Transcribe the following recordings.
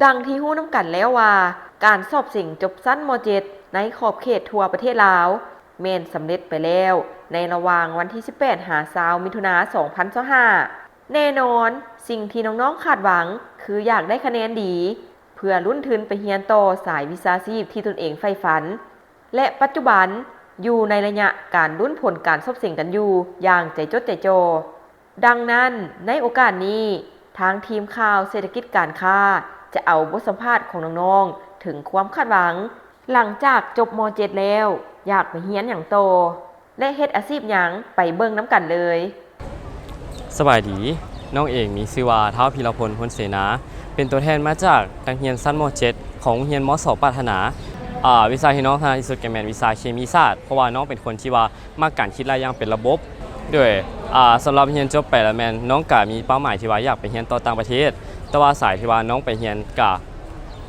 ດັ່ງທີ່ຮູ້ນຳກັນແລ້ວວ່າ ການສອບເສັງຈົບຊັ້ນ ມ.ເຈັດ ໃນຂອບເຂດທົ່ວປະເທດລາວ ແມ່ນສຳເລັດໄປແລ້ວ ໃນລະຫວ່າງວັນທີສິບແປດ ຫາ ຊາວ ມິຖຸນາ ສອງພັນຊາວຫ້າ. ແນ່ນອນ, ສິ່ງທີ່ນ້ອງໆຄາດຫວັງ ຄືຢາກໄດ້ຄະແນນດີ ເພື່ອລຸ້ນທຶນໄປຮຽນຕໍ່ສາຍວິຊາຊີບທີ່ຕົນເອງໃຝ່ຝັນ ແລະ ປັດຈຸບັນຢູ່ໃນໄລຍະການລຸ້ນຜົນການສອບເສັງກັນຢູ່ຢ່າງໃຈຈົດໃຈຈ່ອ. ດັ່ງນັ້ນ, ໃນໂອກາດນີ້, ທາງທີມຂ່າວເສດຖະກິດການຄ້າ ຈະເອົາບົດສຳພາດຂອງນ້ອງໆ ເຖິງຄວາມຄາດຫວັງ ຫຼັງຈາກຈົບ ມ.ເຈັດ ແລ້ວ ຢາກໄປຮຽນຫຍັງຕໍ່ ແລະ ເຮັດອາຊີບຫຍັງ ໄປເບິ່ງນຳກັນເລີຍ. ສະບາຍດີ, ນ້ອງເອງມີຊື່ວ່າ ທ້າວ ພີລະພົນ ພົນເສນາ, ເປັນຕົວແທນມາຈາກນັກຮຽນຊັ້ນ ມ.ເຈັດ ຂອງໂຮງຮຽນ ມສ ປາດຖະໜາ. ອາ, ວິຊາທີ່ນ້ອງຖະໜັດທີ່ສຸດກໍແມ່ນວິຊາເຄມີສາດ, ເພາະວ່ານ້ອງເປັນຄົນທີ່ວ່າ ມັກການຄິດຫຼາຍຢ່າງເປັນລະບົບ. ໂດຍ ອາ, ສຳລັບຮຽນຈົບໄປແລ້ວແມ່ນ ນ້ອງກະມີເປົ້າໝາຍທີ່ວ່າຢາກໄປຮຽນຕໍ່ຕ່າງປະເທດ, ແຕ່ວ່າສາຍທີ່ວ່ານ້ອງໄປຮຽນກະ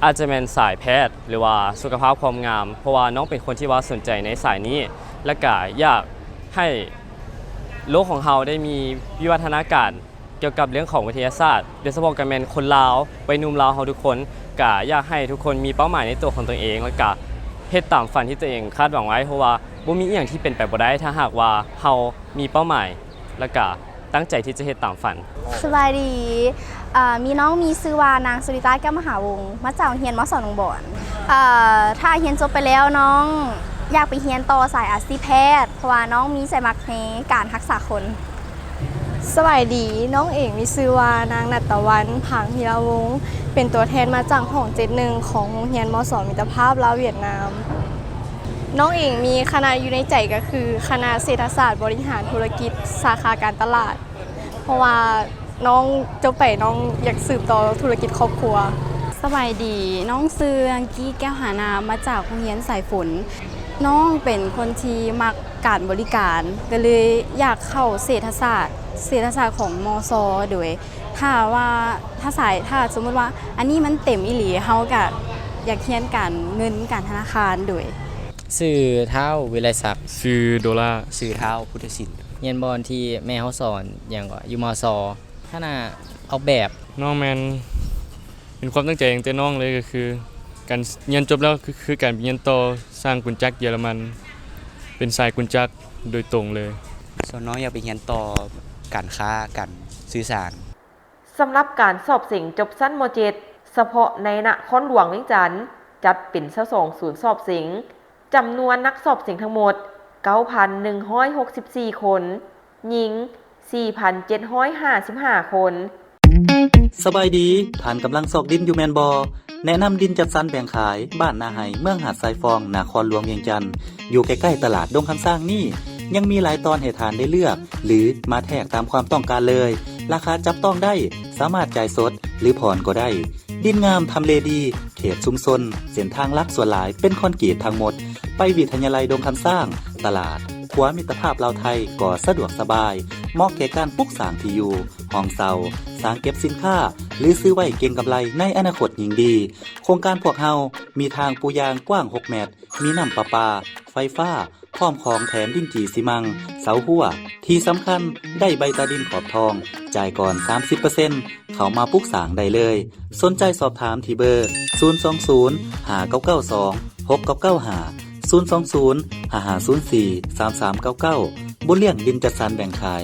ອາດຈະແມ່ນສາຍແພດ ຫຼືວ່າສຸຂະພາບຄວາມງາມ, ເພາະວ່ານ້ອງເປັນຄົນທີ່ວ່າສົນໃຈໃນສາຍນີ້ ແລະ ກະຢາກໃຫ້ໂລກຂອງເຮົາໄດ້ມີວິວັດທະນາການ ກ່ຽວກັບເລື່ອງຂອງວິທະຍາສາດ, ໂດຍສະເພາະກໍແມ່ນຄົນລາວ, ໄວໜຸ່ມລາວເຮົາທຸກຄົນ ກະຢາກໃຫ້ທຸກຄົນມີເປົ້າໝາຍໃນຕົວຂອງຕົນເອງ ແລະ ກະເຮັດຕາມຝັນທີ່ຕົວເອງຄາດຫວັງໄວ້, ເພາະວ່າບໍ່ມີອີ່ຫຍັງທີ່ເປັນໄປບໍ່ໄດ້ ຖ້າຫາກວ່າເຮົາມີເປົ້າໝາຍ ແລະ ກະຕັ້ງໃຈທີ່ຈະເຮັດຕາມຝັນ. ສະບາຍດີ, ເອີ່ ມີນ້ອງມີຊື່ວ່າ ນາງ ສຸລິຕາ ແກ້ວມະຫາວົງ ມາຈາກໂຮງຮຽນ ມສ ໜອງບອນ. ເອີ່ ຖ້າຮຽນຈົບໄປແລ້ວ ນ້ອງຢາກໄປຮຽນຕໍ່ສາຍອາຊີບແພດ ເພາະວ່ານ້ອງມີໃຈມັກໃນການຮັກສາຄົນ. ສະບາຍດີ, ນ້ອງເອງມີຊື່ວ່າ ນາງ ນັດຕະວັນ ພາງພິລະວົງ, ເປັນຕົວແທນມາຈາກຫ້ອງເຈັດໜຶ່ງ ຂອງໂຮງຮຽນ ມສ ມິດຕະພາບລາວຫວຽດນາມ. ນ້ອງເອງມີຄະນະຢູ່ໃນໃຈກໍຄື ຄະນະເສດຖະສາດບໍລິຫານທຸລະກິດ ສາຂາການຕະຫຼາດ, ເພາະວ່າ ນ້ອງຈົບໄປ ນ້ອງຢາກສືບຕໍ່ທຸລະກິດຄອບຄົວ. ສະບາຍດີ, ນ້ອງຊື່ ອັງກີ້ ແກ້ວຫານາມ, ມາຈາກໂຮງຮຽນສາຍຝົນ. ນ້ອງເປັນຄົນທີ່ມັກການບໍລິການ, ກໍເລີຍຢາກເຂົ້າເສດຖະສາດ, ເສດຖະສາດຂອງ ມສ. ໂດຍ ຖ້າວ່າ ຖ້າສາຍ, ຖ້າສົມມຸດວ່າ ອັນນີ້ມັນເຕັມອີ່ຫຼີ, ເຮົາກະຢາກຮຽນການເງິນ, ການທະນາຄານ. ໂດຍ ຊື່ທ້າວ ວິໄລສັກ. ຊື່ ໂດລາ. ຊື່ທ້າວ ພຸດທະສິນ. ຮຽນບ່ອນທີ່ແມ່ເຮົາສອນ, ຫຍັງກໍ ຢູ່ ມສ. ຄະນະອອກແບບ. ນ້ອງແມ່ນເປັນຄວາມຕັ້ງໃຈຕັ້ງແຕ່ນ້ອງເລີຍ, ກໍຄືການຮຽນຈົບແລ້ວ ຄື, ຄືການໄປຮຽນຕໍ່ຊ່າງກຸນຈັກເຢຍລະມັນ, ເປັນສາຍກຸນຈັກໂດຍຕົງເລີຍ. ສ່ວນນ້ອງຢາກໄປຮຽນຕໍ່ການຄ້າ, ການສື່ສານ. ສຳລັບການສອບເສັງຈົບຊັ້ນ ມ.ເຈັດ ສະເພາະໃນນະຄອນຫຼວງວຽງຈັນ ຈັດເປັນ ຊາວສອງ ສູນສອບເສັງ, ຈຳນວນນັກສອບເສັງທັງໝົດ ເກົ້າພັນໜຶ່ງຮ້ອຍຫົກສິບສີ່ຄົນ, ຍິງ ສີ່ພັນເຈັດຮ້ອຍຫ້າສິບຫ້າຄົນ. ສະບາຍດີ, ທ່ານກຳລັງຊອກດິນຢູ່ແມ່ນບໍ່? ແນະນຳດິນຈັດສັນແບ່ງຂາຍ ບ້ານນາໄຮ, ເມືອງຫາດຊາຍຟອງ, ນະຄອນຫຼວງວຽງຈັນ, ຢູ່ໃກ້ໆຕະຫຼາດດົງຄຳຊ້າງນີ້ ຍັງມີຫຼາຍຕອນໃຫ້ທ່ານໄດ້ເລືອກ ຫຼື ມາແທກຕາມຄວາມຕ້ອງການເລີຍ. ລາຄາຈັບຕ້ອງໄດ້, ສາມາດຈ່າຍສົດ ຫຼື ຜ່ອນກໍໄດ້. ດິນງາມ, ທຳເລດີ, ເຂດຊຸມຊົນ, ເສັ້ນທາງຫຼັກສ່ວນຫຼາຍເປັນຄອນກຣີດທັງໝົດ. ໄປວິທະຍາໄລດົງຄຳຊ້າງ, ຕະຫຼາດ, ຂົວມິດຕະພາບລາວໄທກໍສະດວກສະບາຍ, ເໝາະແກ່ການປຸກສ້າງທີ່ຢູ່, ຫ້ອງເຊົ່າ, ສາງເກັບສິນຄ້າ ຫຼື ຊື້ໄວ້ເກັງກຳໄລໃນອະນາຄົດຍິ່ງດີ. ໂຄງການພວກເຮົາມີທາງປູຢາງກວ້າງຫົກແມັດ, ມີນ້ຳປະປາ, ໄຟຟ້າ, ພ້ອມຂອງແຖມດິນຈີ່ຊີມັງ, ເສົາຮົ້ວ. ທີ່ສຳຄັນ, ໄດ້ໃບຕາດິນຂອບທອງ, ຈ່າຍກ່ອນສາມສິບເປີເຊັນ, ເຂົ້າມາປຸກສ້າງໄດ້ເລີຍ. ສົນໃຈສອບຖາມທີ່ເບີ ສູນສອງສູນ ຫ້າເກົ້າເກົ້າສອງ ຫົກເກົ້າເກົ້າຫ້າ, ສູນສອງສູນ ຫ້າຫ້າສູນສີ່ ສາມສາມເກົ້າເກົ້າ. ບຸນລ້ຽງ ດິນຈັດສັນແບ່ງຂາຍ.